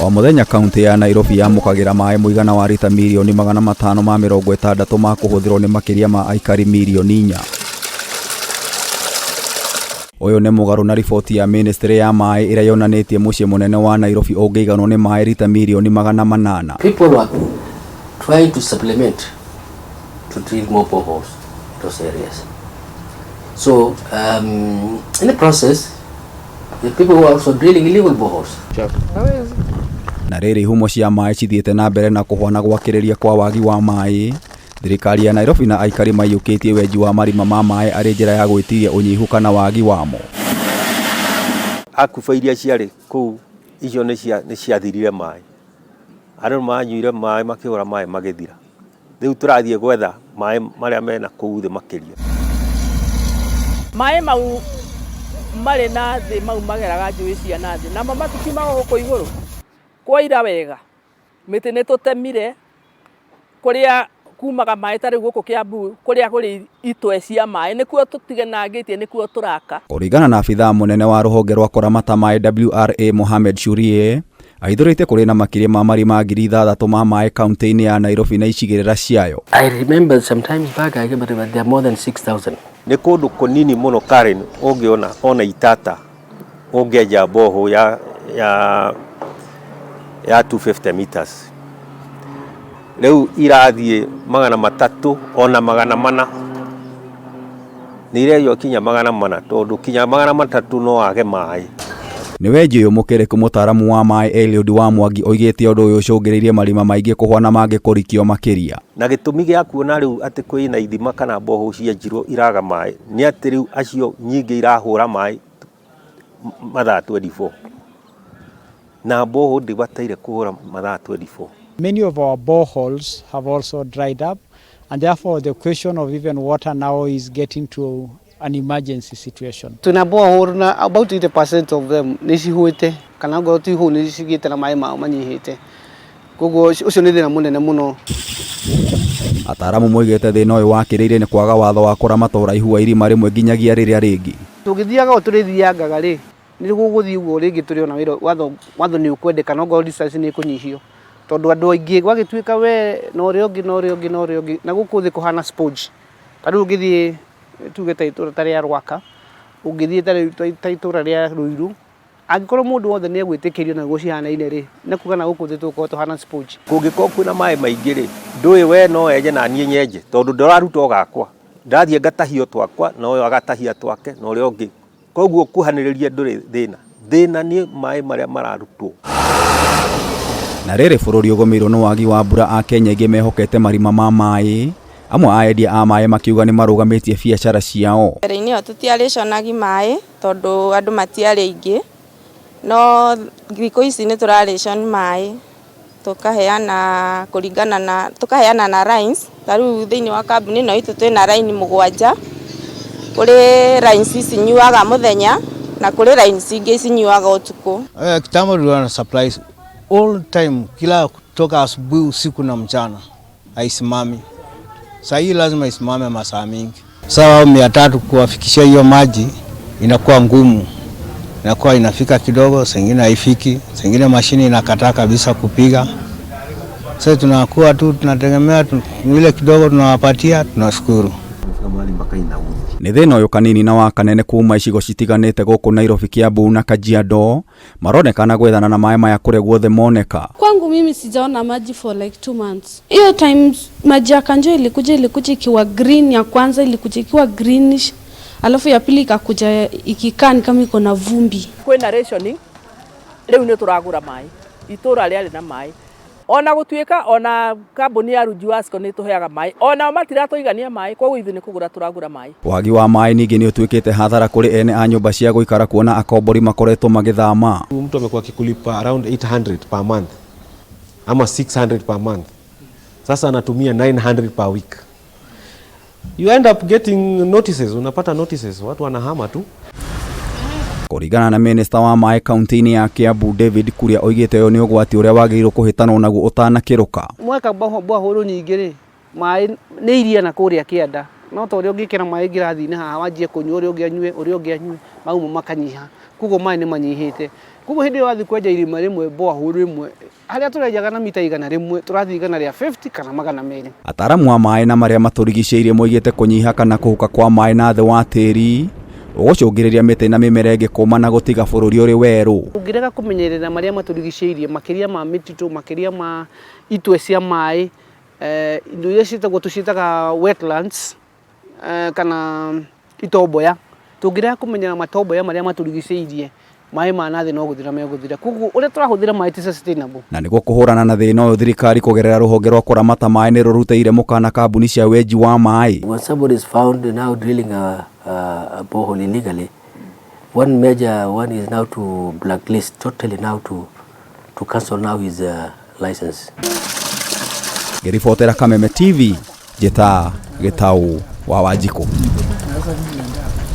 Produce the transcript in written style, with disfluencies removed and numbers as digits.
O mũthenya kaunti ya Nairobi yamũkagĩra maĩ mũigana wa rita 560,000,000 ma kũhũthĩrwo nĩ makĩria ma aikari 4 million. Ũyũ nĩ mũgarũ na riboti ya ministry ya maĩ ĩrĩa yonanĩtie mũciĩ mũnene wa Nairobi ũngĩiganwo nĩ maĩ rita 800,000,000. People were trying to supplement to drill more boreholes in those areas. So in the process, the people were also drilling illegal boreholes. Na rĩrĩ ihumo cia maĩ cithiĩte na mbere na kũhwa na gwakĩrĩria kwa wagi wa maĩ, thirikari ya Nairobi na aikari maiyũkĩtie wenji wa marima ma maĩ arĩ njĩra ya gwĩtiria ũnyihu kana wagi wamo. Akuba iria ciarĩ kũu icio nĩ ciathirire maĩ, andũ manyuire maĩ makĩhũra maĩ magĩthira. Rĩu tũrathiĩ gwetha maĩ marĩa mena kũu thĩ makĩria. Maĩ mau marĩ na thĩ, mau mageraga njũĩ cia na thĩ, namo matikiumaga gũkũ igũrũ. Kwaira wega, mĩtĩ nĩ tũtemire kũrĩa kumaga maĩ, ta rĩu gũkũ Kiambu kũrĩa kũrĩ itwe cia maĩ nĩkuo tũtiganangĩtie, nĩkuo tũraka. Kũringana na abithaa mũnene wa rũhonge rwa kũramata maĩ WRA Mohamed Shurie, aithũrĩte kũrĩ na makĩria ma marima 6,000 ma maĩ kaunti-inĩ ya Nairobi na icigĩrĩra ciayo. I remember sometimes back, I remember there are more than 6,000. Nĩ kũndũ kũnini mũno Karen ũngĩona ona itata ũngĩenja borehole ya 250 meters. Rĩu irathiĩ 300 ona 400, nĩ irenjwo kinya 400, tondũ kinya 300 no age maĩ. Nĩ wenji ũyũ mũkĩrĩku, mũtaaramu wa maĩ Eliud wa Mwangi oigĩte ũndũ ũyũ ũcũngĩrĩirie marima maingĩ kũhwa na mangĩ kũrikio makĩria. Na gĩtũmi gĩa kuona rĩu atĩ kwĩna ithima kana borehole cienjirwo iraga maĩ nĩ atĩ rĩu acio nyingĩ irahũra maĩ mathaa 24, na borehole ndĩbataire kũhũra mathaa 24. Many of our boreholes have also dried up, and therefore the question of even water now is getting to an emergency situation. Twina borehole na about 80% of them nĩ cihũĩte, kana ngorwo ti hũu nĩ cigĩte na maĩ mao manyihĩte, koguo ũcio nĩ thĩna mũnene mũno. Ataaramu moigĩte thĩna ũyũ wakĩrĩire nĩ kwaga watho wa kũramata ũraihu wa irima rĩmwe nginyagia rĩrĩa rĩngĩ. Tũgĩthiaga o tũrĩthiangaga rĩ, nĩ gũgũthiĩ ũguo rĩngĩ tũrĩona wĩra watho nĩ ũkwendeka, no ngorwo distance nĩ ĩkũnyihio, tondũ andũ aingĩ gwagĩtuĩka we na ũrĩa ũngĩ na ũrĩa ũngĩ na ũrĩa ũngĩ, na gũkũ thĩ kũhana sponge. Ta rĩu ũngĩthiĩ tuge ta itũra ta rĩa Rwaka, ũngĩthiĩ ta rĩu ta itũra rĩa Ruiru, angĩkorwo mũndũ wothe nĩ egwĩtĩkĩrio na cihanaine rĩ, nĩ kuga na gũkũ thĩ tũgũkorwo tũhana sponge. Kũngĩkorwo kwĩna maĩ maingĩ rĩ, ndũĩ we no enje na niĩ nyenje, tondũ ndĩraruta o gakwa, ndathiĩ ngatahia twakwa na ũyũ agatahia twake na ũrĩa ũngĩ, koguo kuhanĩrĩria ndũrĩ thĩna. Thĩna nĩ maĩ marĩa mararutwo. Na rĩrĩ bũrũri ũgũmĩirwo nĩ wagi wa mbura, akenya aingĩ mehokete marima ma maĩ, amwe a endia a maĩ makiuga nĩ marũgamĩtie biacara ciao. Mbere-inĩ ĩyo tũtiarĩconagia maĩ tondũ andũ matiarĩ aingĩ, no thikũ ici nĩ tũrarĩcon maĩ, tũkaheana kũringana na tũkaheana na lines. Ta rĩu thĩinĩ wa kambuni ĩno itũ twĩna line 7. Kũrĩ lines cinyuaga mũthenya na kũrĩ lines ingĩ cinyuaga ũtukũ. Kitambo tulikuwa na supplies all time, kila kutoka asubuhi, usiku na mchana, haisimami. Saa hii lazima isimame masaa mingi. Sawa, 300 kuwafikishia hiyo maji inakuwa ngumu, inakuwa inafika kidogo, saa ingine haifiki, saa ingine mashini inakataa kabisa kupiga. Sasa tunakuwa tu tunategemea tu, ile kidogo tunawapatia, tunashukuru. Nĩ thĩna ũyũ kanini na wa kanene kuma icigo citiganĩte gũkũ Nairobi, Kiambu na Kajiado maronekana gwethana na maĩ maya kũrĩa guothe moneka. Kwangu mimi sijaona maji for like 2 months. Hiyo times maji ya Kanjo ilikuja ikiwa green, ya kwanza ilikuja ikiwa greenish, alafu ya pili ikakuja ikikaa ni kama iko na vumbi. Kwĩna rationing, rĩu nĩ tũragũra maĩ. Itũra rĩarĩ na maĩ, ona gũtuĩka ona kambuni ya Runji Wasco nĩ ĩtũheaga maĩ, onao matiratũigania maĩ, koguo ithuĩ nĩ kũgũra tũragũra maĩ. Wagi wa maĩ ningĩ nĩ ũtuĩkĩte hathara kũrĩ ene a nyũmba cia gũikara, kuona akombori makoretwo magĩthama. Mtu amekuwa akikulipa around 800 per month ama 600 per month, sasa anatumia 900 per week. You end up getting notices, unapata notices, watu wanahama tu. Kũringana na minista wa maĩ kaunti-inĩ ya Kiambu David Kuria, oigĩte ũyũ nĩ ũgwati ũrĩa wagĩrĩirwo kũhĩtanwo naguo ũtanakĩrũka. Mweka borehole nyingĩ rĩ, maĩ nĩ iria na kũrĩa kĩanda, no ta ũrĩa ũngĩkĩra maĩ ngirathi-inĩ haha wanjie kũnyua, ũrĩa ũngĩ anyue, ũrĩa ũngĩ anyue, mauma makanyiha. Koguo Koguo maĩ nĩ manyihĩte. Koguo hĩndĩ ĩyo wathiĩ kwenja irima rĩmwe, borehole ĩmwe, harĩa tũrenjaga na mita 100, tũrathiĩ 150 kana 200. Ataaramu a maĩ na marĩa matũrigicĩirie moigĩte kũnyiha kana kũhuka kwa maĩ na thĩ wa tĩri ũgũcũngĩrĩria mĩtĩ na mĩmera ĩngĩ kũma na gũtiga bũrũri ũrĩ werũ. Ũngĩrega kũmenyerera marĩa matũrigicĩirie, makĩria ma mĩtitũ, makĩria ma itwe cia maĩ, indo iria ciĩtagwo tũciĩtaga wetlands, kana itomboya, tũngĩrega kũmenyerera matomboya marĩa matũrigicĩirie, maĩ ma na thĩ no gũthira megũthira. Koguo ũrĩa tũrahũthĩra maĩ ti sustainable. Na nĩguo kũhũrana na thĩna ũyũ, thirikari kũgerera rũhonge rwa kũramata maĩ nĩ rũrutĩire mũkana kambuni cia wenji wa maĩ. When somebody is found now drilling a borehole illegally, one major one is now to blacklist, totally now to cancel now his license. Ngĩribotera Kameme TV, njĩta Gĩtaũ wa Wanjikũ.